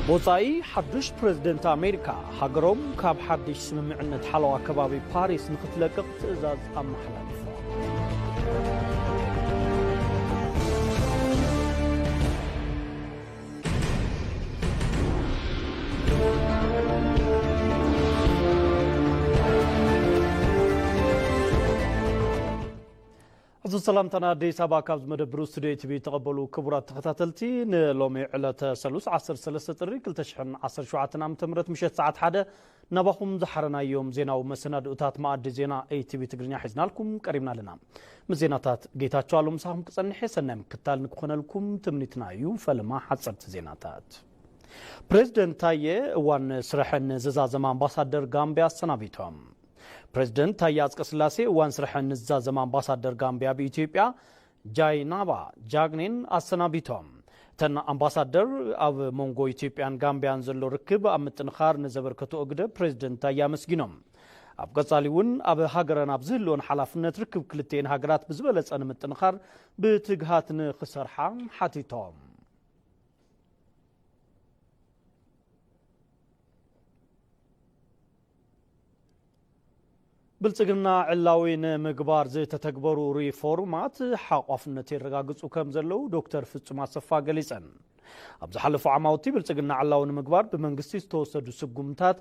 ወጻኢ ሓዱሽ ፕረዚደንት ኣሜሪካ፣ ሃገሮም ካብ ሓድሽ ስምምዕነት ሓለዋ ከባቢ ፓሪስ ንኽትለቅቕ ትእዛዝ ኣመሓላሊፎም። ሕዙ ሰላምታና ኣዲስ ኣበባ ካብ ዝመደብሩ ስቱዲዮ ቲቪ ተቐበሉ። ክቡራት ተኸታተልቲ፣ ንሎሚ ዕለተ ሰሉስ ዓሰርተ ሰለስተ ጥሪ ክልተ ሽሕን ዓሰርተ ሸውዓተን ዓመተ ምህረት ምሸት ሰዓት ሓደ ናባኹም ዝሓረናዮም ዜናዊ መሰናድኡታት መኣዲ ዜና ኤቲቪ ትግርኛ ሒዝናልኩም ቀሪብና ኣለና። ምስ ዜናታት ጌታቸው ኣሉ ምሳኹም ክጸንሕ እየ። ሰናይ ምክትታል ንክኾነልኩም ትምኒትና እዩ። ፈለማ ሓጸርቲ ዜናታት። ፕሬዚደንት ታየ እዋን ስርሐን ዝዛዘም ኣምባሳደር ጋምቢያ ኣሰናቢቶም። ፕሬዚደንት ታየ ኣጽቀስላሴ እዋን ስርሐን ንዝዛዘም ኣምባሳደር ጋምቢያ ብኢትዮጵያ ጃይናባ ጃግኔን ኣሰናቢቶም። እተን ኣምባሳደር ኣብ መንጎ ኢትዮጵያን ጋምቢያን ዘሎ ርክብ ኣብ ምጥንኻር ንዘበርከትኦ ግደ ፕሬዚደንት ታየ ኣመስጊኖም። ኣብ ቀጻሊ እውን ኣብ ሃገረን ኣብ ዝህልወን ሓላፍነት ርክብ ክልቲኤን ሃገራት ብዝበለጸ ንምጥንኻር ብትግሃት ንኽሰርሓ ሓቲቶም። ብልጽግና ዕላዊ ንምግባር ዝተተግበሩ ሪፎርማት ሓቋፍነት የረጋግጹ ከም ዘለዉ ዶክተር ፍጹም ኣሰፋ ገሊጸን። ኣብ ዝሓለፉ ዓማውቲ ብልጽግና ዕላዊ ንምግባር ብመንግስቲ ዝተወሰዱ ስጉምታት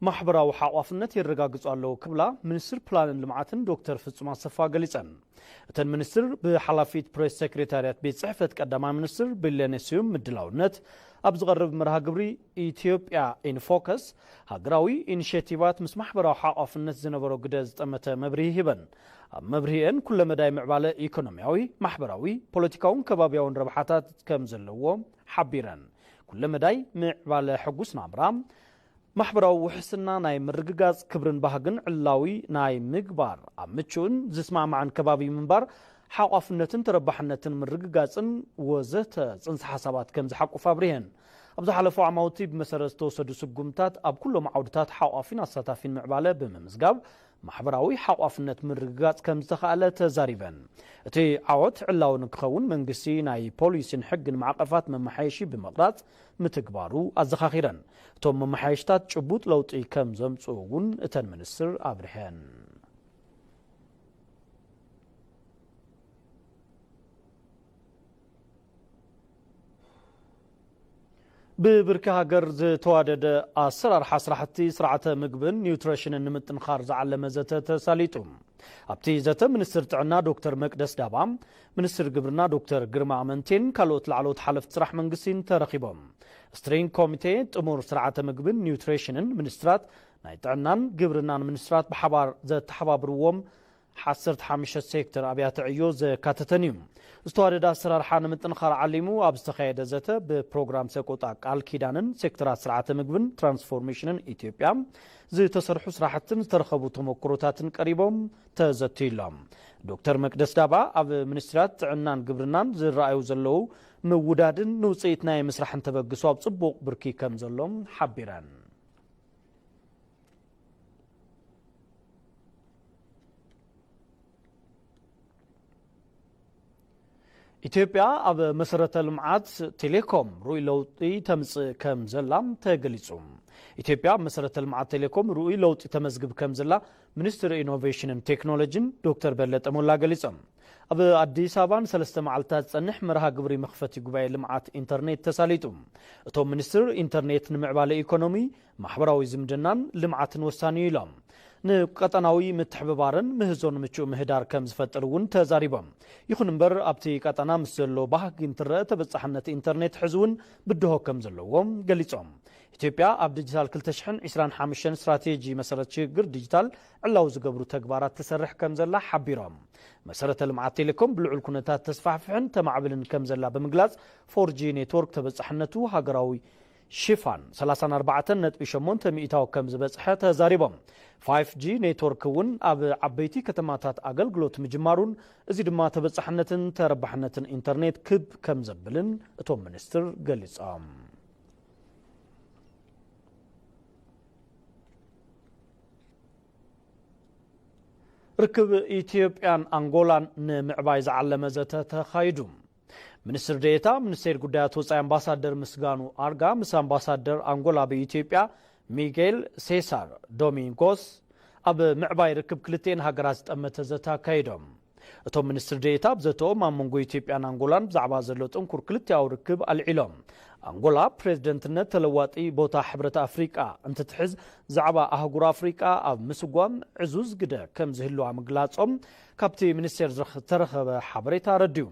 ማሕበራዊ ሓቋፍነት የረጋግጹ ኣለዉ ክብላ ሚኒስትር ፕላንን ልምዓትን ዶክተር ፍጹም ኣሰፋ ገሊጸን። እተን ሚኒስትር ብሓላፊት ፕሬስ ሴክሬታርያት ቤት ጽሕፈት ቀዳማይ ሚኒስትር ቢለኔ ስዩም ምድላውነት ኣብ ዝቐርብ መርሃ ግብሪ ኢትዮጵያ ኢንፎከስ ሃገራዊ ኢኒሼቲቫት ምስ ማሕበራዊ ሓቋፍነት ዝነበሮ ግደ ዝጠመተ መብርሂ ሂበን። ኣብ መብርሂአን ኩለመዳይ ምዕባለ ኢኮኖሚያዊ፣ ማሕበራዊ፣ ፖለቲካውን ከባቢያውን ረብሓታት ከም ዘለዎ ሓቢረን። ኩለመዳይ ምዕባለ ሕጉስ ናብራ፣ ማሕበራዊ ውሕስና ናይ ምርግጋጽ፣ ክብርን ባህግን ዕላዊ ናይ ምግባር፣ ኣብ ምቹእን ዝስማዕማዕን ከባቢ ምንባር፣ ሓቋፍነትን ተረባሕነትን ምርግጋጽን ወዘተ ጽንሰ ሓሳባት ከም ዝሓቁፍ ኣብሪሀን። ኣብ ዝሓለፉ ዓማውቲ ብመሰረት ዝተወሰዱ ስጉምታት ኣብ ኩሎም ዓውድታት ሓቋፊን ኣሳታፊን ምዕባለ ብምምዝጋብ ማሕበራዊ ሓቋፍነት ምርግጋጽ ከም ዝተኻእለ ተዛሪበን። እቲ ዓወት ዕላዊ ንክኸውን መንግስቲ ናይ ፖሊሲን ሕግን ማዕቐፋት መመሓየሺ ብምቕራጽ ምትግባሩ ኣዘኻኺረን። እቶም መመሓየሽታት ጭቡጥ ለውጢ ከም ዘምጽኡ እውን እተን ሚኒስትር ኣብሪሀን። ብብርኪ ሃገር ዝተዋደደ ኣሰራርሓ ስራሕቲ ስርዓተ ምግብን ኒውትሪሽንን ንምጥንኻር ዝዓለመ ዘተ ተሳሊጡ። ኣብቲ ዘተ ሚኒስትር ጥዕና ዶክተር መቅደስ ዳባ፣ ሚኒስትር ግብርና ዶክተር ግርማ ኣመንቴን ካልኦት ላዕለዎት ሓለፍቲ ስራሕ መንግስቲን ተረኺቦም። ስትሪንግ ኮሚቴ ጥሙር ስርዓተ ምግብን ኒውትሪሽንን ሚኒስትራት ናይ ጥዕናን ግብርናን ሚኒስትራት ብሓባር ዘተሓባብርዎም ዓሰርተ ሓሙሽተ ሴክተር ኣብያተ ዕዮ ዘካተተን እዩ። ዝተዋደደ ኣሰራርሓ ንምጥንኻር ዓሊሙ ኣብ ዝተኻየደ ዘተ ብፕሮግራም ሰቆጣ ቃል ኪዳንን ሴክተራት ስርዓተ ምግብን ትራንስፎርሜሽንን ኢትዮጵያ ዝተሰርሑ ስራሕትን ዝተረኸቡ ተመክሮታትን ቀሪቦም ተዘትዩሎም። ዶክተር መቅደስ ዳባ ኣብ ሚኒስትሪያት ጥዕናን ግብርናን ዝረኣዩ ዘለዉ ምውዳድን ንውፅኢት ናይ ምስራሕን ተበግሶ ኣብ ፅቡቕ ብርኪ ከም ዘሎም ሓቢረን። ኢትዮጵያ ኣብ መሰረተ ልምዓት ቴሌኮም ርኡይ ለውጢ ተምጽእ ከም ዘላ ተገሊጹ። ኢትዮጵያ ኣብ መሰረተ ልምዓት ቴሌኮም ርኡይ ለውጢ ተመዝግብ ከም ዘላ ሚኒስትር ኢኖቬሽንን ቴክኖሎጂን ዶክተር በለጠ ሞላ ገሊጾም። ኣብ ኣዲስ ኣበባ ንሰለስተ መዓልታት ዝጸንሕ መርሃ ግብሪ መኽፈቲ ጉባኤ ልምዓት ኢንተርኔት ተሳሊጡ። እቶም ሚኒስትር ኢንተርኔት ንምዕባለ ኢኮኖሚ፣ ማሕበራዊ ዝምድናን ልምዓትን ወሳኒ እዩ ኢሎም። ንቀጠናዊ ምትሕብባርን ምህዞን ምቹእ ምህዳር ከም ዝፈጥር እውን ተዛሪቦም። ይኹን እምበር ኣብቲ ቀጠና ምስ ዘሎ ባህጊ እንትረአ ተበጻሕነት ኢንተርኔት ሕዚ እውን ብድሆ ከም ዘለዎም ገሊጾም። ኢትዮጵያ ኣብ ዲጂታል ክልተ ሽሕን ዕስራን ሓሙሽተን ስትራቴጂ መሰረት ሽግግር ዲጂታል ዕላዊ ዝገብሩ ተግባራት ትሰርሕ ከም ዘላ ሓቢሮም። መሰረተ ልምዓት ቴሌኮም ብልዑል ኩነታት ተስፋሕፍሕን ተማዕብልን ከም ዘላ ብምግላጽ ፎር ጂ ኔትወርክ ተበጻሕነቱ ሃገራዊ ሽፋን ሰላሳን ኣርባዕተን ነጥቢ ሸሞንተ ሚእታዊ ከም ዝበጽሐ ተዛሪቦም። ፋይፍ ጂ ኔትወርክ እውን ኣብ ዓበይቲ ከተማታት ኣገልግሎት ምጅማሩን እዚ ድማ ተበጻሕነትን ተረባሕነትን ኢንተርኔት ክብ ከም ዘብልን እቶም ሚኒስትር ገሊጾም። ርክብ ኢትዮጵያን ኣንጎላን ንምዕባይ ዝዓለመ ዘተ ተኻይዱ። ሚኒስትር ዴኤታ ሚኒስቴር ጉዳያት ወጻኢ ኣምባሳደር ምስጋኑ ኣርጋ ምስ ኣምባሳደር ኣንጎላ ብኢትዮጵያ ሚጌል ሴሳር ዶሚንጎስ ኣብ ምዕባይ ርክብ ክልቲኤን ሃገራት ዝጠመተ ዘተ ኣካይዶም። እቶም ሚኒስትር ዴኤታ ኣብ ዘተኦም ኣብ መንጎ ኢትዮጵያን ኣንጎላን ብዛዕባ ዘሎ ጥንኩር ክልቲኣዊ ርክብ ኣልዒሎም። ኣንጎላ ፕሬዝደንትነት ተለዋጢ ቦታ ሕብረት ኣፍሪቃ እንትትሕዝ ዛዕባ ኣህጉር ኣፍሪቃ ኣብ ምስጓም ዕዙዝ ግደ ከም ዝህልዋ ምግላጾም ካብቲ ሚኒስቴር ዝተረኸበ ሓበሬታ ኣረዲኡ።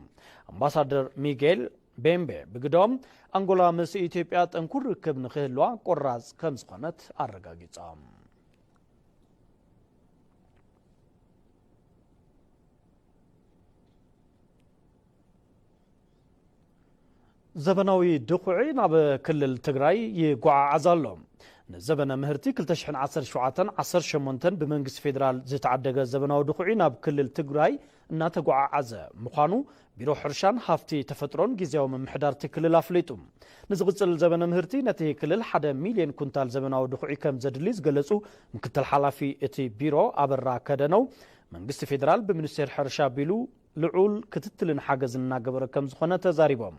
ኣምባሳደር ሚጌል ቤምቤ ብግደኦም ኣንጎላ ምስ ኢትዮጵያ ጥንኩር ርክብ ንክህልዋ ቆራጽ ከም ዝኾነት ኣረጋጊጾም። ዘበናዊ ድኹዒ ናብ ክልል ትግራይ ይጓዓዓዝ ኣሎ። ንዘበነ ምህርቲ ክልተ ሽሕን ዓሰርተ ሸውዓተን ዓሰርተ ሸሞንተን ብመንግስቲ ፌዴራል ዝተዓደገ ዘበናዊ ድኹዒ ናብ ክልል ትግራይ እናተጓዓዓዘ ምዃኑ ቢሮ ሕርሻን ሃፍቲ ተፈጥሮን ግዝያዊ ምምሕዳር እቲ ክልል ኣፍሊጡ። ንዝቕጽል ዘበነ ምህርቲ ነቲ ክልል ሓደ ሚልዮን ኩንታል ዘበናዊ ድኹዒ ከም ዘድሊ ዝገለጹ ምክትል ሓላፊ እቲ ቢሮ ኣበራ ከደነው፣ መንግስቲ ፌዴራል ብሚኒስቴር ሕርሻ ኣቢሉ ልዑል ክትትልን ሓገዝን እናገበረ ከም ዝኾነ ተዛሪቦም።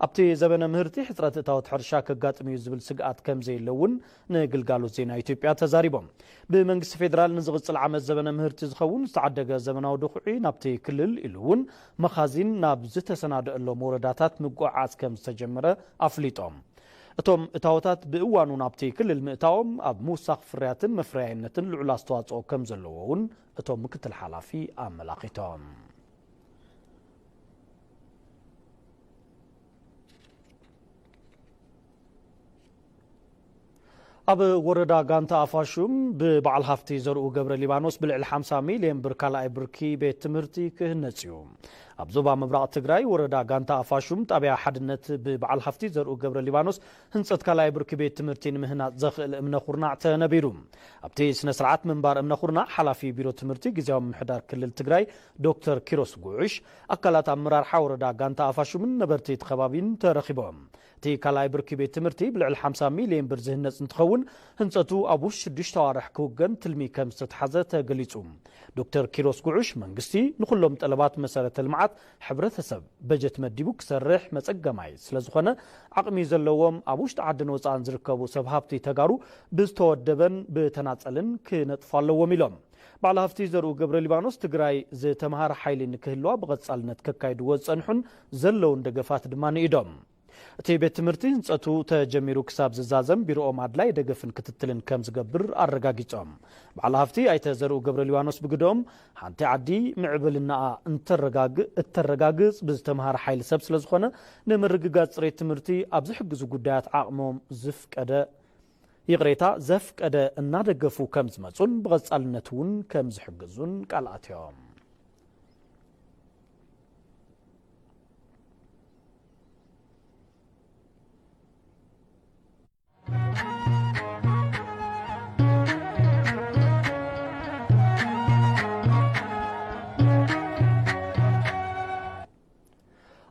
ኣብቲ ዘበነ ምህርቲ ሕፅረት እታወት ሕርሻ ከጋጥም እዩ ዝብል ስግኣት ከም ዘየለ እውን ንግልጋሎት ዜና ኢትዮጵያ ተዛሪቦም። ብመንግስቲ ፌዴራል ንዝቕፅል ዓመት ዘበነ ምህርቲ ዝኸውን ዝተዓደገ ዘበናዊ ድኹዒ ናብቲ ክልል ኢሉ እውን መኻዚን ናብ ዝተሰናደአሎም ወረዳታት ምጉዕዓዝ ከም ዝተጀመረ ኣፍሊጦም። እቶም እታወታት ብእዋኑ ናብቲ ክልል ምእታዎም ኣብ ምውሳኽ ፍርያትን መፍረያይነትን ልዑል ኣስተዋፅኦ ከም ዘለዎ እውን እቶም ምክትል ሓላፊ ኣመላኺቶም። ኣብ ወረዳ ጋንታ ኣፋሹም ብበዓል ሃፍቲ ዘርኡ ገብረ ሊባኖስ ብልዕሊ ሓምሳ ሚልዮን ብር ካልኣይ ብርኪ ቤት ትምህርቲ ክህነጽ እዩ። ኣብ ዞባ ምብራቕ ትግራይ ወረዳ ጋንታ ኣፋሹም ጣብያ ሓድነት ብበዓል ሃፍቲ ዘርኡ ገብረ ሊባኖስ ህንጸት ካልኣይ ብርኪ ቤት ትምህርቲ ንምህናጽ ዘኽእል እምነ ኩርናዕ ተነቢሩ። ኣብቲ ስነ ስርዓት ምንባር እምነ ኩርናዕ ሓላፊ ቢሮ ትምህርቲ ግዝያዊ ምምሕዳር ክልል ትግራይ ዶክተር ኪሮስ ጉዑሽ፣ ኣካላት ኣመራርሓ ወረዳ ጋንታ ኣፋሹምን ነበርቲ እቲ ከባቢን ተረኺቦም። እቲ ካልኣይ ብርኪ ቤት ትምህርቲ ብልዕሊ ሓምሳ ሚልዮን ብር ዝህነጽ እንትኸውን፣ ህንጸቱ ኣብ ውሽጢ ሽዱሽተ ኣዋርሕ ክውገን ትልሚ ከም ዝተትሓዘ ተገሊጹ። ዶክተር ኪሮስ ጉዑሽ፣ መንግስቲ ንኹሎም ጠለባት መሰረተ ልምዓት ሕብረተሰብ በጀት መዲቡ ክሰርሕ መጸገማይ ስለዝኾነ፣ ዓቕሚ ዘለዎም ኣብ ውሽጢ ዓድን ወጻእን ዝርከቡ ሰብ ሃፍቲ ተጋሩ ብዝተወደበን ብተናጸልን ክነጥፉ ኣለዎም ኢሎም። በዓል ሃፍቲ ዘርኡ ገብረ ሊባኖስ፣ ትግራይ ዝተምሃረ ሓይሊ ንክህልዋ ብቐጻልነት ከካይድዎ ዝጸንሑን ዘለውን ደገፋት ድማ ንኢዶም። እቲ ቤት ትምህርቲ ህንጸቱ ተጀሚሩ ክሳብ ዝዛዘም ቢሮኦም ኣድላይ ደገፍን ክትትልን ከም ዝገብር ኣረጋጊጾም። በዓል ሃፍቲ ኣይተ ዘርኡ ገብረ ሊባኖስ ብግደኦም፣ ሓንቲ ዓዲ ምዕብልናኣ እንተረጋግ-፣ እተረጋግጽ ብዝተምሃረ ሓይሊ ሰብ ስለዝኾነ፣ ንምርግጋጽ ጽሬት ትምህርቲ ኣብ ዝሕግዙ ጉዳያት ዓቕሞም ዝፍቀደ፣ ይቕሬታ፣ ዘፍቀደ እናደገፉ ከም ዝመጹን ብቐጻልነት እውን ከም ዝሕግዙን ቃል ኣትዮም።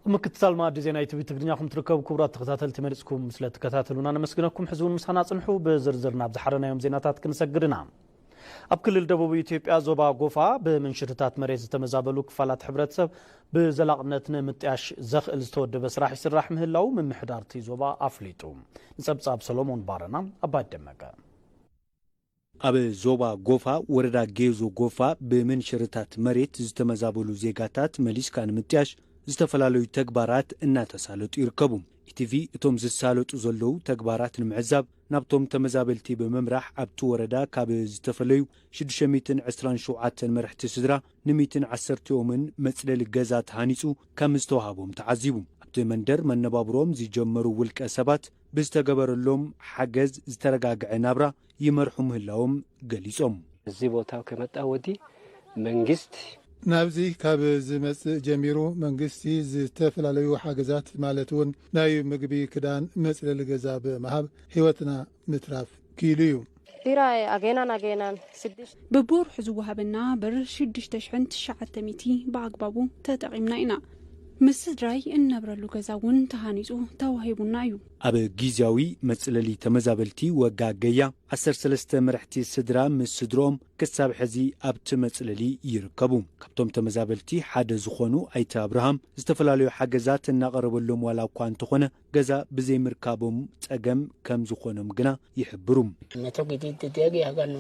ኣብ ምክትታል መኣዲ ዜና ኢቲቪ ትግርኛ ኹም ትርከቡ ክቡራት ተኸታተልቲ፣ መሪጽኩም ስለ ትከታተሉና ነመስግነኩም። ሕዚ እውን ምሳና ጽንሑ። ብዝርዝር ናብ ዝሓረናዮም ዜናታት ክንሰግድ ኢና። ኣብ ክልል ደቡብ ኢትዮጵያ ዞባ ጎፋ ብምንሽርታት መሬት ዝተመዛበሉ ክፋላት ሕብረተሰብ ብዘላቕነት ንምጥያሽ ዘኽእል ዝተወደበ ስራሕ ይስራሕ ምህላው ምምሕዳር እቲ ዞባ ኣፍሊጡ። ንጸብጻብ ሰሎሞን ባረና ኣባይ ደመቀ። ኣብ ዞባ ጎፋ ወረዳ ጌዞ ጎፋ ብምንሽርታት መሬት ዝተመዛበሉ ዜጋታት መሊስካ ንምጥያሽ ዝተፈላለዩ ተግባራት እናተሳለጡ ይርከቡ። ኢቲቪ እቶም ዝሳለጡ ዘለዉ ተግባራት ንምዕዛብ ናብቶም ተመዛበልቲ ብምምራሕ ኣብቲ ወረዳ ካብ ዝተፈለዩ ሽዱሽተ ሚእትን ዕስራን ሸውዓተን መርሕቲ ስድራ ንሚእትን ዓሰርቲኦምን መጽለሊ ገዛ ተሃኒጹ ከም ዝተዋሃቦም ተዓዚቡ። ኣብቲ መንደር መነባብሮም ዝጀመሩ ውልቀ ሰባት ብዝተገበረሎም ሓገዝ ዝተረጋግዐ ናብራ ይመርሑ ምህላዎም ገሊጾም። እዚህ ቦታ ከመጣ ወዲህ መንግስት ናብዚ ካብ ዝመጽእ ጀሚሩ መንግስቲ ዝተፈላለዩ ሓገዛት ማለት እውን ናይ ምግቢ፣ ክዳን፣ መጽለሊ ገዛ ብምሃብ ህይወትና ምትራፍ ክኢሉ እዩ። ቢራ ኣገናን ኣገናን ስድሽ ብብወርሑ ዝወሃበና ብር ሽዱሽተ ሽሕን ትሽዓተ ሚእቲ ብኣግባቡ ተጠቒምና ኢና። ምስ ስድራይ እንነብረሉ ገዛ እውን ተሃኒጹ ተዋሂቡና እዩ። ኣብ ግዝያዊ መጽለሊ ተመዛበልቲ ወጋ ገያ ዓሰርተ ሰለስተ መራሕቲ ስድራ ምስ ስድሮም ክሳብ ሕዚ ኣብቲ መጽለሊ ይርከቡ። ካብቶም ተመዛበልቲ ሓደ ዝኾኑ ኣይተ ኣብርሃም ዝተፈላለዩ ሓገዛት እናቐረበሎም ዋላ እኳ እንተኾነ ገዛ ብዘይምርካቦም ጸገም ከም ዝኾኖም ግና ይሕብሩ። መቶ ግዜ ትደግ ያጋኑ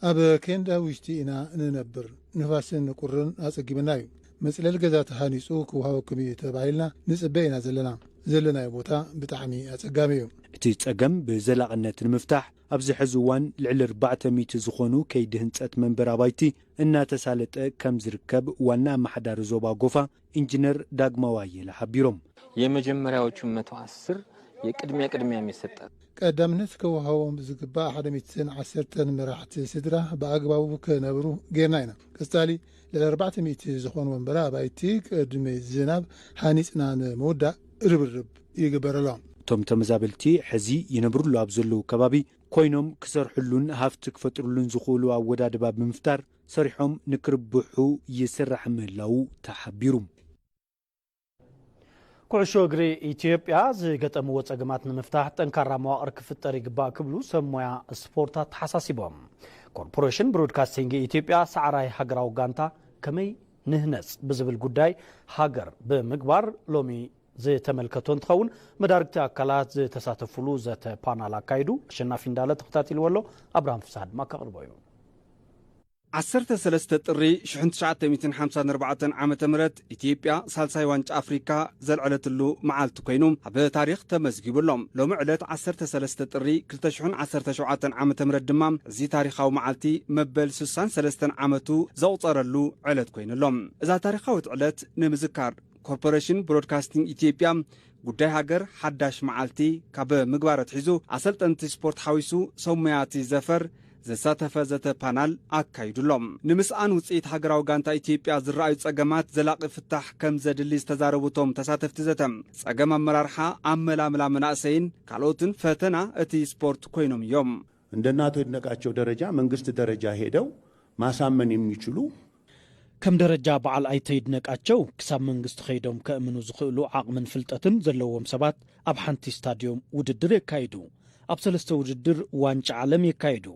ኣብ ኬንዳ ውሽጢ ኢና ንነብር። ንፋስን ቁርን ኣጸጊምና እዩ። መጽለል ገዛ ተሃኒጹ ክወሃበኩም እዩ ተባሂልና ንጽበ ኢና ዘለና። ዘለናዮ ቦታ ብጣዕሚ ኣጸጋሚ እዩ። እቲ ጸገም ብዘላቕነት ንምፍታሕ ኣብዚ ሕዚ እዋን ልዕሊ ኣርባዕተ ሚእቲ ዝኾኑ ከይዲ ህንጸት መንበሪ ኣባይቲ እናተሳለጠ ከም ዝርከብ ዋና ኣመሓዳሪ ዞባ ጎፋ ኢንጂነር ዳግማዊ ኣየለ ሓቢሮም። የመጀመሪያዎቹ መቶ አስር የቅድሚያ ቅድሚያ የሚሰጣት ቀዳምነት ከወሃቦም ዝግባእ ሓደ ሚእትን ዓሰርተን መራሕቲ ስድራ ብኣግባቡ ክነብሩ ጌርና ኢና። ቀጻሊ ልዕሊ ኣርባዕተ ሚእቲ ዝኾኑ መንበሪ ኣባይቲ ቅድሚ ዝናብ ሃኒጽና ንምውዳእ ርብርብ ይግበረሎም። እቶም ተመዛበልቲ ሕዚ ይነብርሉ ኣብ ዘለዉ ከባቢ ኮይኖም ክሰርሕሉን ሃፍቲ ክፈጥርሉን ዝኽእሉ ኣወዳድባ ብምፍጣር ሰሪሖም ንክርብሑ ይስራሕ ምህላዉ ተሓቢሩ። ኩዕሾ እግሪ ኢትዮጵያ ዝገጠምዎ ጸገማት ንምፍታሕ ጠንካራ መዋቕር ክፍጠር ይግባእ ክብሉ ሰብ ሞያ ስፖርት ኣተሓሳሲቦም። ኮርፖሬሽን ብሮድካስቲንግ ኢትዮጵያ ሰዓራይ ሃገራዊ ጋንታ ከመይ ንህነጽ ብዝብል ጉዳይ ሃገር ብምግባር ሎሚ ዝተመልከቶ እንትኸውን መዳርግቲ ኣካላት ዝተሳተፉሉ ዘተ ፓናል ኣካይዱ። ኣሸናፊ እንዳለ ተኸታቲልዎ ኣሎ። ኣብርሃም ፍስሃ ድማ ከቕርቦ እዩ። ዓሰርተ ሰለስተ ጥሪ ሽሕን ትሽዓተ ሚእትን ሓምሳን ኣርባዕተን ዓመተ ምህረት ኢትዮጵያ ሳልሳይ ዋንጫ ኣፍሪካ ዘልዐለትሉ መዓልቲ ኮይኑ ኣብ ታሪኽ ተመዝጊቡ ኣሎ። ሎሚ ዕለት ዓሰርተ ሰለስተ ጥሪ ክልተ ሽሕን ዓሰርተ ሸውዓተን ዓመተ ምህረት ድማ እዚ ታሪኻዊ መዓልቲ መበል ስሳን ሰለስተን ዓመቱ ዘቑጸረሉ ዕለት ኮይኑ ኣሎ። እዛ ታሪኻዊት ዕለት ንምዝካር ኮርፖሬሽን ብሮድካስቲንግ ኢትዮጵያ ጉዳይ ሃገር ሓዳሽ መዓልቲ ካብ ምግባር ኣትሒዙ ኣሰልጠንቲ ስፖርት ሓዊሱ ሰብ ሞያቲ ዘፈር ዘሳተፈ ዘተ ፓናል ኣካይዱ ኣሎ። ንምስኣን ውፅኢት ሃገራዊ ጋንታ ኢትዮጵያ ዝረኣዩ ፀገማት ዘላቒ ፍታሕ ከም ዘድሊ ዝተዛረቡ እቶም ተሳተፍቲ ዘተ፣ ፀገም ኣመራርሓ፣ ኣመላምላ መናእሰይን ካልኦትን ፈተና እቲ ስፖርት ኮይኖም እዮም። እንደነ አቶ ይድነቃቸው ደረጃ መንግስት ደረጃ ሄደው ማሳመን የሚችሉ ከም ደረጃ በዓል ኣይተ ይድነቃቸው ክሳብ መንግስቲ ከይዶም ከእምኑ ዝኽእሉ ዓቕምን ፍልጠትን ዘለዎም ሰባት ኣብ ሓንቲ ስታድዮም ውድድር የካይዱ። ኣብ ሰለስተ ውድድር ዋንጫ ዓለም የካይዱ።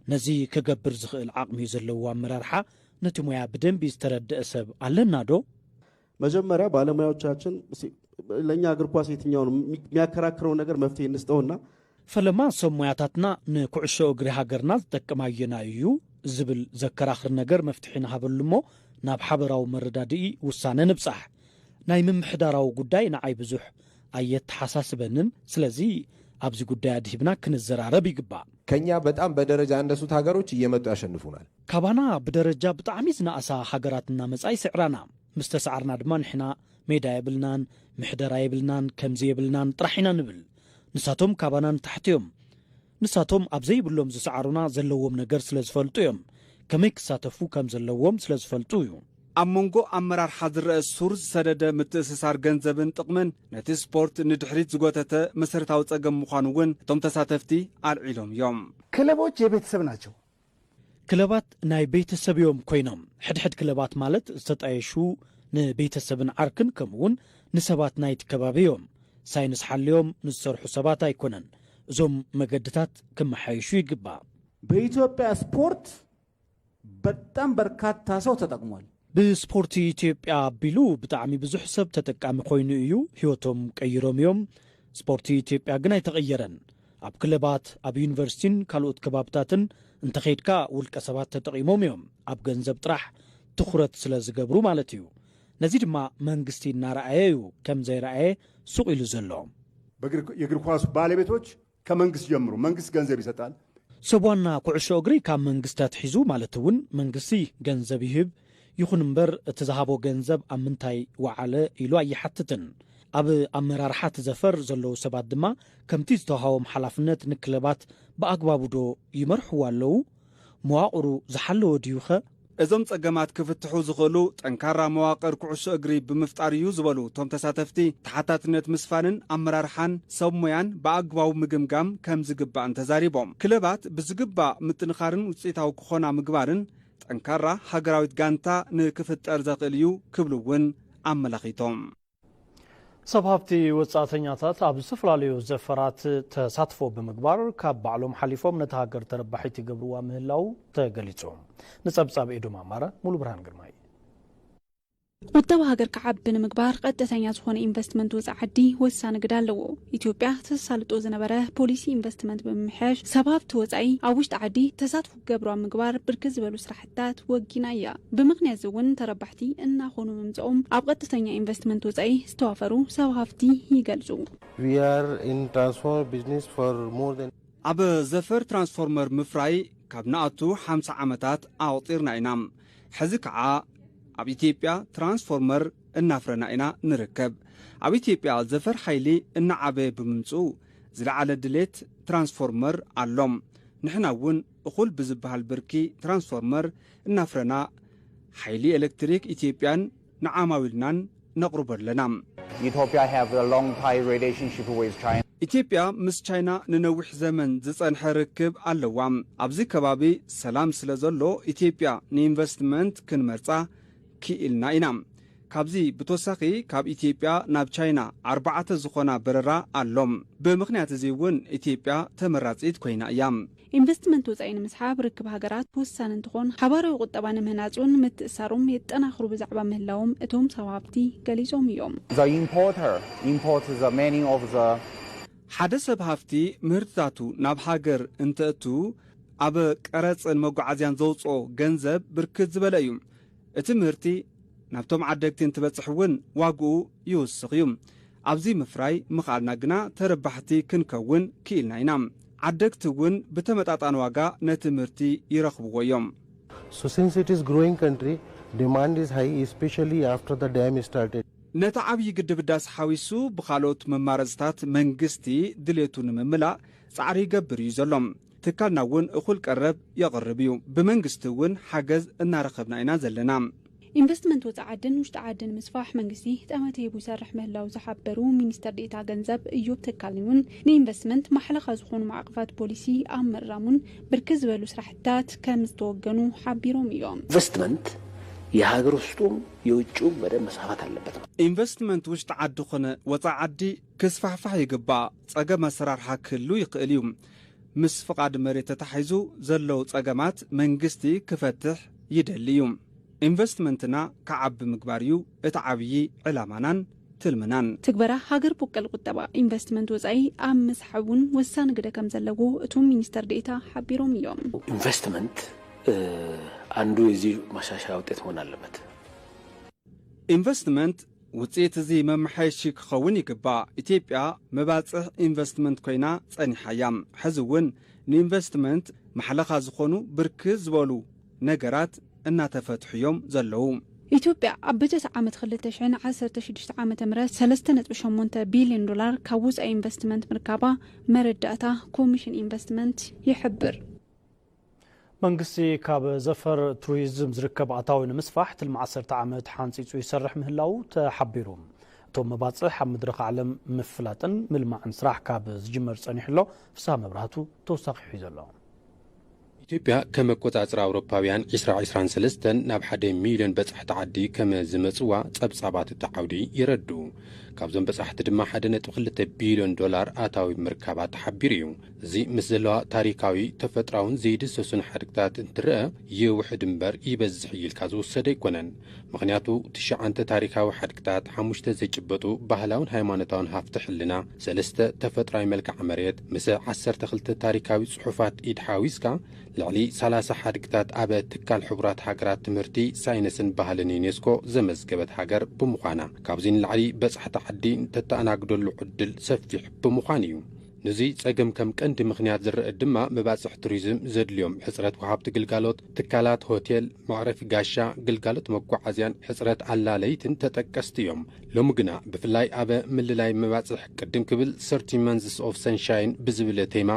ነዚ ክገብር ዝኽእል ዓቕሚ እዩ ዘለዎ ኣመራርሓ። ነቲ ሞያ ብደንቢ ዝተረደአ ሰብ ኣለና ዶ? መጀመሪያ ባለሙያዎቻችን ለእኛ እግር ኳስ የትኛው ነው የሚያከራክረው ነገር መፍትሄ እንስጠውና ፈለማ ሰብ ሞያታትና ንኩዕሾ እግሪ ሃገርና ዝጠቅም ኣየናይ እዩ ዝብል ዘከራኽር ነገር መፍትሒ ንሃበሉ እሞ ናብ ሓበራዊ መረዳድኢ ውሳነ ንብጻሕ። ናይ ምምሕዳራዊ ጉዳይ ንዓይ ብዙሕ ኣየተሓሳስበንን። ስለዚ ኣብዚ ጉዳይ ኣድሂብና ክንዘራረብ ይግባእ። ከኛ በጣም በደረጃ ያነሱት ሀገሮች እየመጡ ያሸንፉናል። ካባና ብደረጃ ብጣዕሚ ዝነኣሳ ሃገራት እናመጻ ይስዕራና። ምስ ተሰዓርና ድማ ንሕና ሜዳ የብልናን፣ ምሕደራ የብልናን፣ ከምዚ የብልናን ጥራሕ ኢና ንብል። ንሳቶም ካባና ንታሕቲ እዮም። ንሳቶም ኣብ ዘይብሎም ዝሰዓሩና ዘለዎም ነገር ስለ ዝፈልጡ እዮም። ከመይ ክሳተፉ ከም ዘለዎም ስለ ዝፈልጡ እዩ። ኣብ መንጎ ኣመራርሓ ዝረአ ሱር ዝሰደደ ምትእስሳር ገንዘብን ጥቕምን ነቲ ስፖርት ንድሕሪት ዝጎተተ መሰረታዊ ጸገም ምዃኑ እውን እቶም ተሳተፍቲ ኣልዒሎም እዮም። ክለቦች የቤተሰብ ናቸው። ክለባት ናይ ቤተሰብ እዮም ኮይኖም። ሕድሕድ ክለባት ማለት ዝተጣየሹ ንቤተሰብን ዓርክን ከምኡውን ንሰባት ናይቲ ከባቢ እዮም። ሳይንስ ሓልዮም ንዝሰርሑ ሰባት ኣይኮነን። እዞም መገድታት ክመሓየሹ ይግባእ። በኢትዮጵያ ስፖርት በጣም በርካታ ሰው ተጠቅሟል። ብስፖርት ኢትዮጵያ ኣቢሉ ብጣዕሚ ብዙሕ ሰብ ተጠቃሚ ኮይኑ እዩ። ህይወቶም ቀይሮም እዮም። ስፖርት ኢትዮጵያ ግን ኣይተቐየረን። ኣብ ክለባት፣ ኣብ ዩኒቨርሲቲን ካልኦት ከባብታትን እንተኸይድካ ውልቀ ሰባት ተጠቒሞም እዮም። ኣብ ገንዘብ ጥራሕ ትኹረት ስለ ዝገብሩ ማለት እዩ። ነዚ ድማ መንግስቲ እናረኣየ እዩ ከም ዘይረኣየ ሱቕ ኢሉ ዘሎ። የእግር ኳሱ ባለቤቶች ከመንግስት ጀምሮ መንግስት ገንዘብ ይሰጣል። ሰብ ዋና ኩዕሾ እግሪ ካብ መንግስቲ ኣትሒዙ ማለት እውን መንግስቲ ገንዘብ ይህብ። ይኹን እምበር እቲ ዝሃቦ ገንዘብ ኣብ ምንታይ ወዓለ ኢሉ ኣይሓትትን። ኣብ ኣመራርሓ እቲ ዘፈር ዘለዉ ሰባት ድማ ከምቲ ዝተውሃቦም ሓላፍነት ንክለባት ብኣግባቡ ዶ ይመርሕዎ ኣለዉ? መዋቕሩ ዝሓለወ ድዩኸ? እዞም ጸገማት ክፍትሑ ዝኽእሉ ጠንካራ መዋቕር ኩዕሾ እግሪ ብምፍጣር እዩ ዝበሉ እቶም ተሳተፍቲ፣ ተሓታትነት ምስፋንን ኣመራርሓን ሰብ ሞያን ብኣግባቡ ምግምጋም ከም ዝግባእን ተዛሪቦም። ክለባት ብዝግባእ ምጥንኻርን ውፅኢታዊ ክኾና ምግባርን ጠንካራ ሃገራዊት ጋንታ ንክፍጠር ዘኽእል እዩ ክብሉ እውን ኣመላኺቶም። ሰብ ሃብቲ ወጻእተኛታት ኣብ ዝተፈላለዩ ዘፈራት ተሳትፎ ብምግባር ካብ ባዕሎም ሓሊፎም ነታ ሃገር ተረባሒት ይገብርዋ ምህላው ተገሊጹ። ንጸብጻብ ኤዶም ኣማረ፣ ሙሉ ብርሃን ግርማይ። ቁጠባ ሃገር ክዓቢ ንምግባር ቀጥተኛ ዝኾነ ኢንቨስትመንት ወፃኢ ዓዲ ወሳኒ ግደ ኣለዎ። ኢትዮጵያ ተሳልጦ ዝነበረ ፖሊሲ ኢንቨስትመንት ብምምሕያሽ ሰብ ሃብቲ ወፃኢ ኣብ ውሽጢ ዓዲ ተሳትፎ ክገብሩ ኣብ ምግባር ብርክት ዝበሉ ስራሕትታት ወጊና እያ። ብምክንያት እዚ እውን ተረባሕቲ እናኾኑ ምምፅኦም ኣብ ቀጥተኛ ኢንቨስትመንት ወፃኢ ዝተዋፈሩ ሰብ ሃፍቲ ይገልፁ። We are in transformer business for more than ኣብ ዘፈር ትራንስፎርመር ምፍራይ ካብ ንኣቱ ሓምሳ ዓመታት ኣቑጺርና ኢና። ሕዚ ከዓ ኣብ ኢትዮጵያ ትራንስፎርመር እናፍረና ኢና ንርከብ። ኣብ ኢትዮጵያ ዘፈር ሓይሊ እናዓበየ ብምምፅኡ ዝለዓለ ድሌት ትራንስፎርመር ኣሎ። ንሕና እውን እኹል ብዝበሃል ብርኪ ትራንስፎርመር እናፍረና ሓይሊ ኤሌክትሪክ ኢትዮጵያን ንዓማዊልናን ነቕርቦ ኣለና። Ethiopia have a long tie relationship with China. ኢትዮጵያ ምስ ቻይና ንነዊሕ ዘመን ዝጸንሐ ርክብ ኣለዋ። ኣብዚ ከባቢ ሰላም ስለ ዘሎ ኢትዮጵያ ንኢንቨስትመንት ክንመርጻ ክኢልና ኢና። ካብዚ ብተወሳኺ ካብ ኢትዮጵያ ናብ ቻይና ኣርባዕተ ዝኾና በረራ ኣሎ። ብምኽንያት እዚ እውን ኢትዮጵያ ተመራጺት ኮይና እያ። ኢንቨስትመንት ወፃኢ ንምስሓብ ርክብ ሃገራት ወሳኒ እንትኾን ሓባራዊ ቁጠባ ንምህናፅ እውን ምትእሳሮም የጠናኽሩ ብዛዕባ ምህላዎም እቶም ሰብ ሃፍቲ ገሊፆም እዮም። The importer imports the many of the ሓደ ሰብ ሃፍቲ ምህርትታቱ ናብ ሃገር እንተእቱ ኣብ ቀረፅን መጓዓዝያን ዘውፅኦ ገንዘብ ብርክት ዝበለ እዩ። እቲ ምህርቲ ናብቶም ዓደግቲ እንትበፅሕ እውን ዋግኡ ይውስኽ እዩ። ኣብዚ ምፍራይ ምኽኣልና ግና ተረባሕቲ ክንከውን ክኢልና ኢና። ዓደግቲ እውን ብተመጣጣኒ ዋጋ ነቲ ምህርቲ ይረኽብዎ እዮም። So since it is growing country, demand is high, especially after the dam is started. ነቲ ዓብዪ ግድብ ህዳሰ ሓዊሱ ብኻልኦት መማረፅታት መንግስቲ ድሌቱ ንምምላእ ፃዕሪ ይገብር እዩ ዘሎ። ትካልና እውን እኹል ቀረብ የቕርብ እዩ። ብመንግስቲ እውን ሓገዝ እናረኸብና ኢና ዘለና። ኢንቨስትመንት ወፃኢ ዓድን ውሽጢ ዓድን ምስፋሕ መንግስቲ ጠመተ ሂቡ ይሰርሕ ምህላው ዝሓበሩ ሚኒስትር ዴኤታ ገንዘብ እዮብ ተካልኝ እውን ንኢንቨስትመንት ማሕለኻ ዝኾኑ ማዕቐፋት ፖሊሲ ኣብ ምእራሙን ብርክት ዝበሉ ስራሕትታት ከም ዝተወገኑ ሓቢሮም እዮም። ኢንቨስትመንት የሀገር ውስጡም የውጭውም በደንብ መስፋፋት አለበት። ኢንቨስትመንት ውሽጢ ዓዲ ኾነ ወፃኢ ዓዲ ክስፋሕፋሕ ይግባእ። ፀገም ኣሰራርሓ ክህሉ ይኽእል እዩ። ምስ ፍቓድ መሬት ተታሒዙ ዘለዉ ፀገማት መንግስቲ ክፈትሕ ይደሊ እዩ። ኢንቨስትመንትና ክዓቢ ምግባር እዩ እቲ ዓብዪ ዕላማናን ትልምናን። ትግበራ ሃገር ቦቀል ቁጠባ ኢንቨስትመንት ወፃኢ ኣብ ምስሓብ እውን ወሳኒ ግደ ከም ዘለዎ እቶም ሚኒስትር ዴኤታ ሓቢሮም እዮም። ኢንቨስትመንት አንዱ የዚህ ማሻሻያ ውጤት መሆን አለበት። ኢንቨስትመንት ውፅኢት እዚ መመሓየሺ ክኸውን ይግባእ። ኢትዮጵያ መባፅሕ ኢንቨስትመንት ኮይና ፀኒሓ እያ። ሕዚ እውን ንኢንቨስትመንት ማሕለኻ ዝኾኑ ብርክት ዝበሉ ነገራት እናተፈትሑ እዮም ዘለዉ። ኢትዮጵያ ኣብ በጀት ዓመት ክልተ ሽሕን ዓሰርተ ሽዱሽተ ዓመተ ምህረት ሰለስተ ነጥቢ ሸሞንተ ቢልዮን ዶላር ካብ ውፃኢ ኢንቨስትመንት ምርካባ መረዳእታ ኮሚሽን ኢንቨስትመንት ይሕብር። መንግስቲ ካብ ዘፈር ቱሪዝም ዝርከብ ኣታዊ ንምስፋሕ ትልሚ ዓሰርተ ዓመት ሓንፂፁ ይሰርሕ ምህላው ተሓቢሩ። እቶም መባፅሕ ኣብ መድረኽ ዓለም ምፍላጥን ምልማዕን ስራሕ ካብ ዝጅመር ፀኒሑ ኣሎ። ፍስሃ መብራህቱ ተወሳኺ ሒዙ ኣሎ። ኢትዮጵያ ከም ኣቆፃፅራ ኣውሮፓውያን ዕስራ ዕስራን ሰለስተን ናብ ሓደ ሚልዮን በፃሕቲ ዓዲ ከም ዝመፅዋ ፀብፃባት እቲ ዓውዲ የረድኡ። ካብዞም በፃሕቲ ድማ ሓደ ነጥቢ ክልተ ቢልዮን ዶላር ኣታዊ ምርካባ ተሓቢሩ እዩ። እዚ ምስ ዘለዋ ታሪካዊ፣ ተፈጥራውን ዘይድሰሱን ሓድግታት እንትረአ ይውሕድ እምበር ይበዝሕ እዩ ኢልካ ዝውሰድ ኣይኮነን። ምኽንያቱ ትሽዓንተ ታሪካዊ ሓድግታት፣ ሓሙሽተ ዘይጭበጡ ባህላውን ሃይማኖታውን ሃፍቲ ሕልና፣ ሰለስተ ተፈጥራዊ መልክዓ መሬት፣ ምስ ዓሰርተ ክልተ ታሪካዊ ጽሑፋት ኢድ ሓዊስካ ልዕሊ ሰላሳ ሓድግታት ኣብ ትካል ሕቡራት ሃገራት ትምህርቲ፣ ሳይንስን ባህልን ዩኔስኮ ዘመዝገበት ሃገር ብምዃና፣ ካብዚ ንላዕሊ በጻሕቲ ዓዲ ንተተኣናግደሉ ዕድል ሰፊሕ ብምዃኑ እዩ። ንዚ ጸገም ከም ቀንዲ ምኽንያት ዝረአ ድማ መባጽሕ ቱሪዝም ዘድልዮም ሕጽረት ወሃብቲ ግልጋሎት፣ ትካላት ሆቴል፣ መዕረፊ ጋሻ፣ ግልጋሎት መጓዓዝያን ሕጽረት ኣላለይትን ተጠቀስቲ እዮም። ሎሚ ግና ብፍላይ ኣብ ምልላይ መባጽሕ ቅድም ክብል ሰርቲ መንዝስ ኦፍ ሰንሻይን ብዝብል ቴማ፣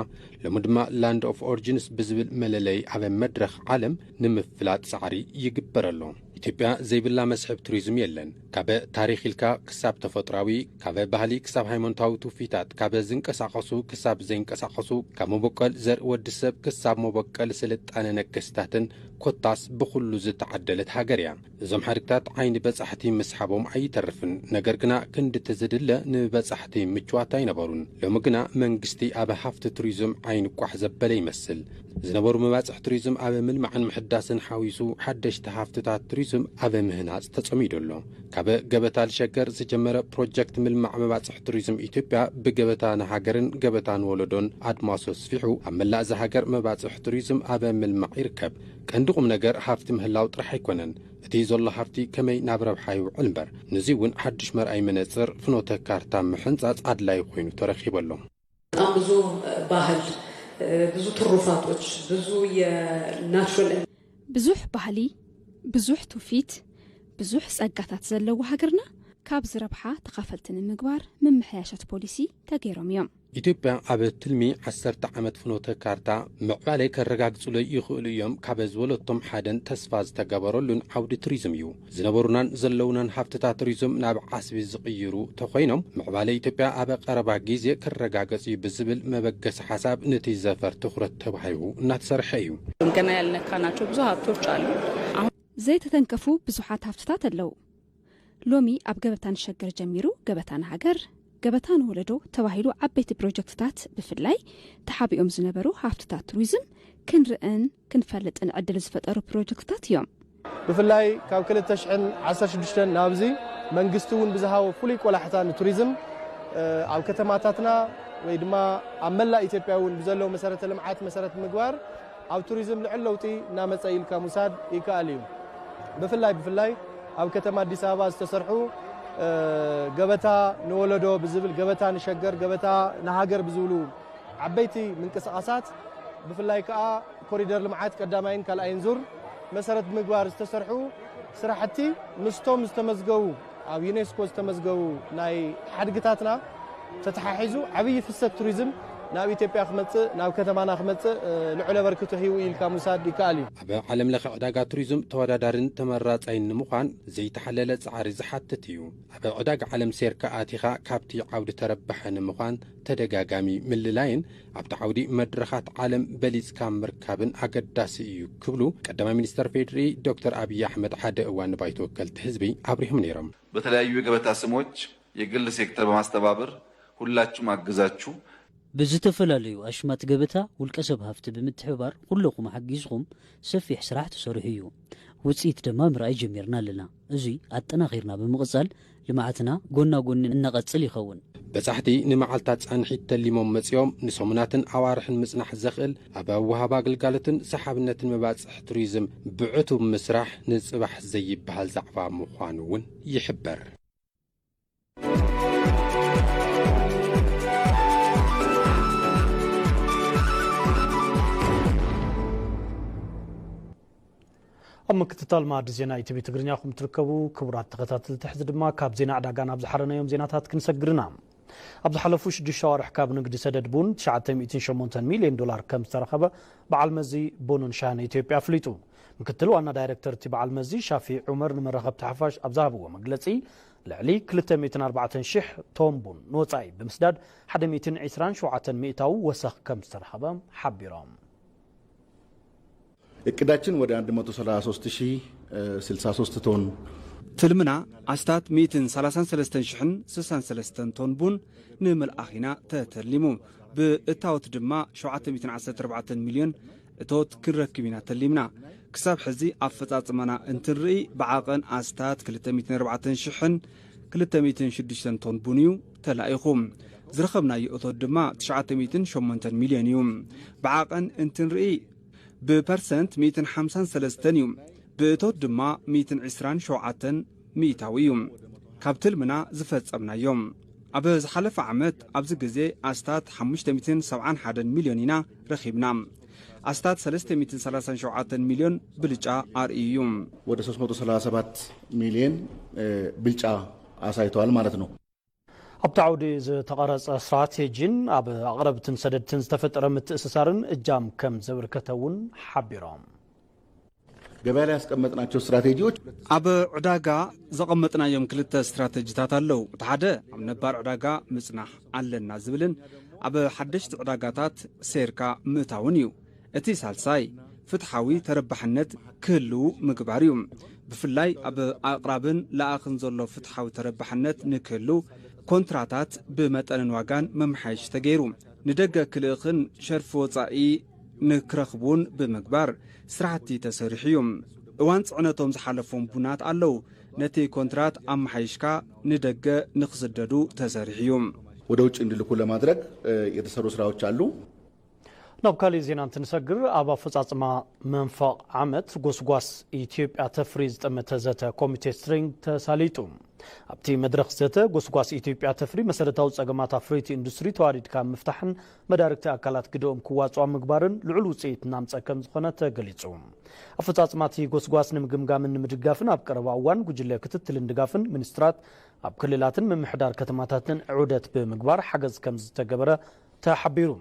ሎሚ ድማ ላንድ ኦፍ ኦሪጂንስ ብዝብል መለለይ ኣብ መድረኽ ዓለም ንምፍላጥ ጻዕሪ ይግበር ኣሎ። ኢትዮጵያ ዘይብላ መስሕብ ቱሪዝም የለን። ካብ ታሪኽ ኢልካ ክሳብ ተፈጥሯዊ፣ ካብ ባህሊ ክሳብ ሃይማኖታዊ ትውፊታት፣ ካብ ዝንቀሳቐሱ ክሳብ ዘይንቀሳቐሱ፣ ካብ መበቆል ዘርኢ ወዲ ሰብ ክሳብ መበቆል ስልጣነ ነገስታትን ኮታስ ብኹሉ ዝተዓደለት ሃገር እያ። እዞም ሓድግታት ዓይኒ በጻሕቲ ምስሓቦም ኣይተርፍን። ነገር ግና ክንድቲ ዝድለ ንበጻሕቲ ምቹዋት ኣይነበሩን። ሎሚ ግና መንግስቲ ኣብ ሃፍቲ ቱሪዝም ዓይኒ ቋሕ ዘበለ ይመስል። ዝነበሩ መባጽሕ ቱሪዝም ኣብ ምልማዕን ምሕዳስን ሓዊሱ ሓደሽቲ ሃፍትታት ቱሪዝም ኣብ ምህናጽ ተጸሚዱ ኣሎ። ካብ ገበታ ልሸገር ዝጀመረ ፕሮጀክት ምልማዕ መባጽሕ ቱሪዝም ኢትዮጵያ ብገበታ ንሃገርን ገበታ ንወለዶን ኣድማሱ ኣስፊሑ ኣብ መላእ እዛ ሃገር መባጽሕ ቱሪዝም ኣብ ምልማዕ ይርከብ። ቀንዲ ቁም ነገር ሃፍቲ ምህላው ጥራሕ ኣይኮነን፣ እቲ ዘሎ ሃፍቲ ከመይ ናብ ረብሓ ይውዕል እምበር። ነዚ እውን ሓድሽ መርኣይ መነጽር ፍኖተ ካርታ ምሕንጻጽ ኣድላይ ኮይኑ ተረኺቡ ኣሎ። በጣም ብዙ ባህል፣ ብዙ ትሩፋቶች፣ ብዙ የናቹራል ብዙሕ ባህሊ፣ ብዙሕ ትውፊት፣ ብዙሕ ጸጋታት ዘለዎ ሃገርና ካብ ዝረብሓ ተኻፈልቲ ንምግባር ምምሕያሻት ፖሊሲ ተገይሮም እዮም። ኢትዮጵያ ኣብ ትልሚ ዓሰርተ ዓመት ፍኖተ ካርታ ምዕባለ ከረጋግጹለይ ይኽእሉ እዮም ካብ ዝበለቶም ሓደን ተስፋ ዝተገበረሉን ዓውዲ ቱሪዝም እዩ። ዝነበሩናን ዘለውናን ሃፍትታት ቱሪዝም ናብ ዓስቢ ዝቕይሩ ተኾይኖም ምዕባለ ኢትዮጵያ ኣብ ቀረባ ግዜ ክረጋገጽ እዩ ብዝብል መበገሲ ሓሳብ ነቲ ዘፈር ትኹረት ተባሂቡ እናተሰርሐ እዩ። ገና ያልነካናቸው ብዙ ሀብቶች አሉ። አሁን ዘይተተንከፉ ብዙሓት ሃፍትታት ኣለዉ። ሎሚ ኣብ ገበታ ንሸገር ጀሚሩ ገበታ ንሃገር፣ ገበታ ንወለዶ ተባሂሉ ዓበይቲ ፕሮጀክትታት ብፍላይ ተሓቢኦም ዝነበሩ ሃፍትታት ቱሪዝም ክንርእን ክንፈልጥን ዕድል ዝፈጠሩ ፕሮጀክትታት እዮም። ብፍላይ ካብ ክልተ ሽሕን ዓሰርተ ሽዱሽተን ናብዚ መንግስቲ እውን ብዝሃቦ ፍሉይ ቆላሕታ ንቱሪዝም ኣብ ከተማታትና ወይ ድማ ኣብ መላእ ኢትዮጵያ እውን ብዘለዉ መሰረተ ልምዓት መሰረት ምግባር ኣብ ቱሪዝም ልዑል ለውጢ እናመፀ ኢልካ ምውሳድ ይከኣል እዩ። ብፍላይ ብፍላይ ኣብ ከተማ ኣዲስ ኣበባ ዝተሰርሑ ገበታ ንወለዶ ብዝብል፣ ገበታ ንሸገር፣ ገበታ ንሃገር ብዝብሉ ዓበይቲ ምንቅስቓሳት ብፍላይ ከዓ ኮሪደር ልምዓት ቀዳማይን ካልኣይን ዙር መሰረት ብምግባር ዝተሰርሑ ስራሕቲ ምስቶም ዝተመዝገቡ ኣብ ዩኔስኮ ዝተመዝገቡ ናይ ሓድግታትና ተተሓሒዙ ዓብዪ ፍሰት ቱሪዝም ናብ ኢትዮጵያ ክመፅእ ናብ ከተማና ክመፅእ ልዑል ኣበርክቶ ሂቡ ኢልካ ምውሳድ ይከኣል እዩ። ኣብ ዓለም ለኸ ዕዳጋ ቱሪዝም ተወዳዳርን ተመራፃይን ንምዃን ዘይተሓለለ ፃዕሪ ዝሓትት እዩ። ኣብ ዕዳጋ ዓለም ሴርካ ኣቲኻ ካብቲ ዓውዲ ተረባሒ ንምዃን ተደጋጋሚ ምልላይን ኣብቲ ዓውዲ መድረኻት ዓለም በሊፅካ ምርካብን ኣገዳሲ እዩ ክብሉ ቀዳማይ ሚኒስተር ፌዴሪ ዶክተር ኣብይ ኣሕመድ ሓደ እዋን ንባይቶ ወከልቲ ህዝቢ ኣብሪሆም ነይሮም። በተለያዩ የገበታ ስሞች የግል ሴክተር በማስተባበር ሁላችሁም አግዛችሁ ብዝተፈላለዩ ኣሽማት ገበታ ውልቀ ሰብ ሃፍቲ ብምትሕብባር ኩለኹም ሓጊዝኹም ሰፊሕ ስራሕ ተሰሪሑ እዩ። ውፅኢት ድማ ምርኣይ ጀሚርና ኣለና። እዙይ ኣጠናኺርና ብምቕፃል ልምዓትና ጎና ጎኒ እነቐፅል ይኸውን። በፃሕቲ ንመዓልታት ፃንሒት ተሊሞም መፂኦም ንሰሙናትን ኣዋርሕን ምፅናሕ ዘኽእል ኣብ ወሃባ ግልጋሎትን ሰሓብነትን መባፅሒ ቱሪዝም ብዕቱብ ምስራሕ ንፅባሕ ዘይበሃል ዛዕባ ምዃኑ እውን ይሕበር። ኣብ ምክትታል ማዕዲ ዜና ኢቲቪ ትግርኛ ኹም ትርከቡ። ክቡራት ተኸታተልቲ፣ ሕዚ ድማ ካብ ዜና ዕዳጋ ናብ ዝሓረናዮም ዜናታት ክንሰግርና። ኣብ ዝሓለፉ ሽዱሽተ ኣዋርሕ ካብ ንግዲ ሰደድ ቡን ትሽዓተ ሚእትን ሸሞንተን ሚልዮን ዶላር ከም ዝተረኸበ በዓል መዚ ቡንን ሻህን ኢትዮጵያ ኣፍሊጡ። ምክትል ዋና ዳይሬክተር እቲ በዓል መዚ ሻፊዕ ዑመር ንመራኸብቲ ሓፋሽ ኣብ ዝሃብዎ መግለጺ፣ ልዕሊ ክልተ ሚእትን ኣርባዕተን ሽሕ ቶን ቡን ንወጻኢ ብምስዳድ ሓደ ሚእትን ዕስራን ሸውዓተን ሚእታዊ ወሰኽ ከም ዝተረኸበ ሓቢሮም። እቅዳችን ወደ አንድ መቶ ሠላሳ ሦስት ሺህ ስልሳ ሦስት ቶን። ትልምና ኣስታት ሚእትን ሰላሳን ሰለስተን ሽሕን ስሳን ሰለስተን ቶን ቡን ንምልኣኽ ኢና ተተሊሙ። ብእታወት ድማ ሸውዓተ ሚእትን ዓሰርተ ኣርባዕተን ሚልዮን እቶት ክንረክብ ኢና ተሊምና። ክሳብ ሕዚ ኣፈጻጽማና እንትንርኢ ብዓቐን ኣስታት ክልተ ሚእትን ኣርባዕተን ሽሕን ክልተ ሚእትን ሽዱሽተን ቶን ቡን እዩ ተላኢኹ። ዝረኸብናዮ እቶት ድማ ትሽዓተ ሚእትን ሸሞንተን ሚልዮን እዩ። ብዓቐን እንትንርኢ ብፐርሰንት ሚእትን ሓምሳን ሰለስተን እዩ። ብእቶት ድማ ሚእትን ዕስራን ሸውዓተን ሚእታዊ እዩ። ካብ ትልምና ዝፈጸምናዮም። ኣብ ዝሓለፈ ዓመት ኣብዚ ግዜ ኣስታት ሓሙሽተ ሚእትን ሰብዓን ሓደን ሚልዮን ኢና ረኺብና። ኣስታት ሰለስተ ሚእትን ሰላሳን ሸውዓተን ሚልዮን ብልጫ ኣርእዩ እዩ። ወደ ሶስት መቶ ሰላሳ ሰባት ሚልዮን ብልጫ ኣሳይተዋል ማለት ነው። ኣብቲ ዓውዲ ዝተቐረጸ ስትራቴጂን ኣብ ኣቕረብትን ሰደድትን ዝተፈጠረ ምትእስሳርን እጃም ከም ዘበርከተ እውን ሓቢሮም። ገበያ ላይ ያስቀመጥናቸው ስትራቴጂዎች ኣብ ዕዳጋ ዘቐመጥናዮም ክልተ ስትራተጂታት ኣለዉ። እቲ ሓደ ኣብ ነባር ዕዳጋ ምጽናሕ ኣለና ዝብልን ኣብ ሓደሽቲ ዕዳጋታት ሴርካ ምእታውን እዩ። እቲ ሳልሳይ ፍትሓዊ ተረባሕነት ክህልው ምግባር እዩ። ብፍላይ ኣብ ኣቕራብን ለኣኽን ዘሎ ፍትሓዊ ተረባሕነት ንክህሉ ኮንትራታት ብመጠንን ዋጋን መመሓየሽ ተገይሩ። ንደገ ክልእኽን ሸርፊ ወጻኢ ንክረኽቡን ብምግባር ስራሕቲ ተሰሪሑ እዩ። እዋን ጽዕነቶም ዝሓለፎም ቡናት ኣለዉ። ነቲ ኮንትራት ኣመሓይሽካ ንደገ ንክስደዱ ተሰሪሑ እዩ። ወደ ውጭ እንዲልኩ ለማድረግ የተሰሩ ስራዎች አሉ። ናብ ካሊእ ዜና እንትንሰግር፣ ኣብ ኣፈጻጽማ መንፈቕ ዓመት ጎስጓስ ኢትዮጵያ ተፍሪ ዝጠመተ ዘተ ኮሚቴ ስትሪንግ ተሳሊጡ። ኣብቲ መድረኽ ዘተ፣ ጎስጓስ ኢትዮጵያ ተፍሪ መሰረታዊ ጸገማት ኣፍረይቲ ኢንዱስትሪ ተዋዲድካ ምፍታሕን መዳርግቲ ኣካላት ግደኦም ክዋጽኡ ኣብ ምግባርን ልዑል ውጽኢት እናምጸ ከም ዝኾነ ተገሊጹ። ኣፈጻጽማ እቲ ጎስጓስ ንምግምጋምን ንምድጋፍን ኣብ ቀረባ እዋን ጉጅለ ክትትልን ድጋፍን ሚኒስትራት ኣብ ክልላትን ምምሕዳር ከተማታትን ዑደት ብምግባር ሓገዝ ከም ዝተገበረ ተሓቢሩ።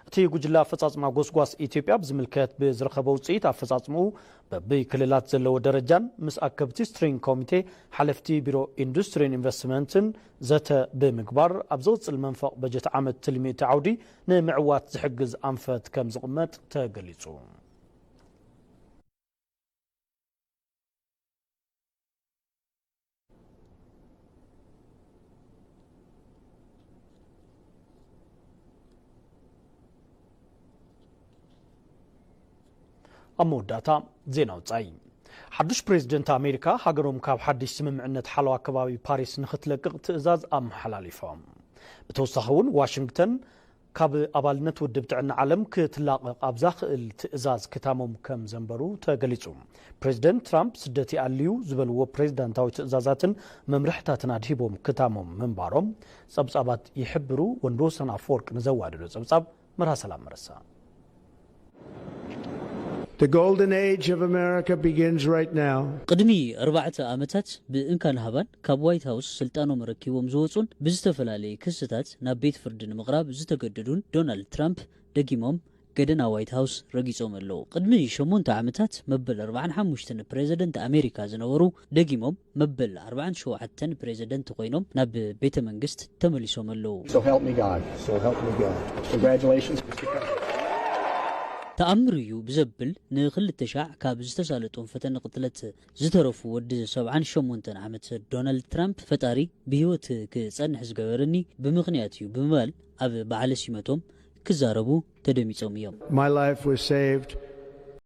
እቲ ጉጅለ ኣፈጻጽማ ጎስጓስ ኢትዮጵያ ብዝምልከት ብዝረኸበ ውፅኢት ኣፈጻጽምኡ በብይ ክልላት ዘለዎ ደረጃን ምስ ኣከብቲ ስትሪንግ ኮሚቴ ሓለፍቲ ቢሮ ኢንዱስትሪን ኢንቨስትመንትን ዘተ ብምግባር ኣብ ዝቕፅል መንፈቕ በጀት ዓመት ትልሚ እቲ ዓውዲ ንምዕዋት ዝሕግዝ ኣንፈት ከም ዝቕመጥ ተገሊፁ። ኣብ መወዳእታ ዜና ውጻኢ። ሓዱሽ ፕሬዝደንት ኣሜሪካ ሃገሮም ካብ ሓድሽ ስምምዕነት ሓለዋ ከባቢ ፓሪስ ንኽትለቅቕ ትእዛዝ ኣመሓላሊፎም። ብተወሳኺ እውን ዋሽንግተን ካብ ኣባልነት ውድብ ጥዕና ዓለም ክትላቐቕ ኣብዛ ክእል ትእዛዝ ክታሞም ከም ዘንበሩ ተገሊጹ። ፕሬዝደንት ትራምፕ ስደት ይኣልዩ ዝበልዎ ፕሬዝዳንታዊ ትእዛዛትን መምርሕታትን ኣድሂቦም ክታሞም ምንባሮም ጸብጻባት ይሕብሩ። ወንድወሰን ኣፈወርቅ ንዘዋደዶ ጸብጻብ መርሃ ሰላም መረሳ። The golden age of America begins right now. ቅድሚ ኣርባዕተ ዓመታት ብእንካን ሃባን ካብ ዋይት ሃውስ ስልጣኖም ረኪቦም ዝወፁን ብዝተፈላለየ ክስታት ናብ ቤት ፍርዲ ንምቕራብ ዝተገደዱን ዶናልድ ትራምፕ ደጊሞም ገደና ዋይት ሃውስ ረጊጾም ኣለዉ። ቅድሚ ሸሞንተ ዓመታት መበል ኣርባዓን ሓሙሽተን ፕሬዚደንት ኣሜሪካ ዝነበሩ ደጊሞም መበል ኣርባዓን ሸውዓተን ፕሬዚደንት ኮይኖም ናብ ቤተ መንግስት ተመሊሶም ኣለዉ። So help me God. So help me God. Congratulations, ሚስተር ፕሬዚደንት። ተኣምር እዩ ብዘብል ንክልተ ሻዕ ካብ ዝተሳለጦም ፈተነ ቅትለት ዝተረፉ ወዲ ሰብዓን ሸሞንተን ዓመት ዶናልድ ትራምፕ ፈጣሪ ብህይወት ክጸንሕ ዝገበረኒ ብምኽንያት እዩ ብምባል ኣብ በዓለ ሲመቶም ክዛረቡ ተደሚጾም እዮም። My life was saved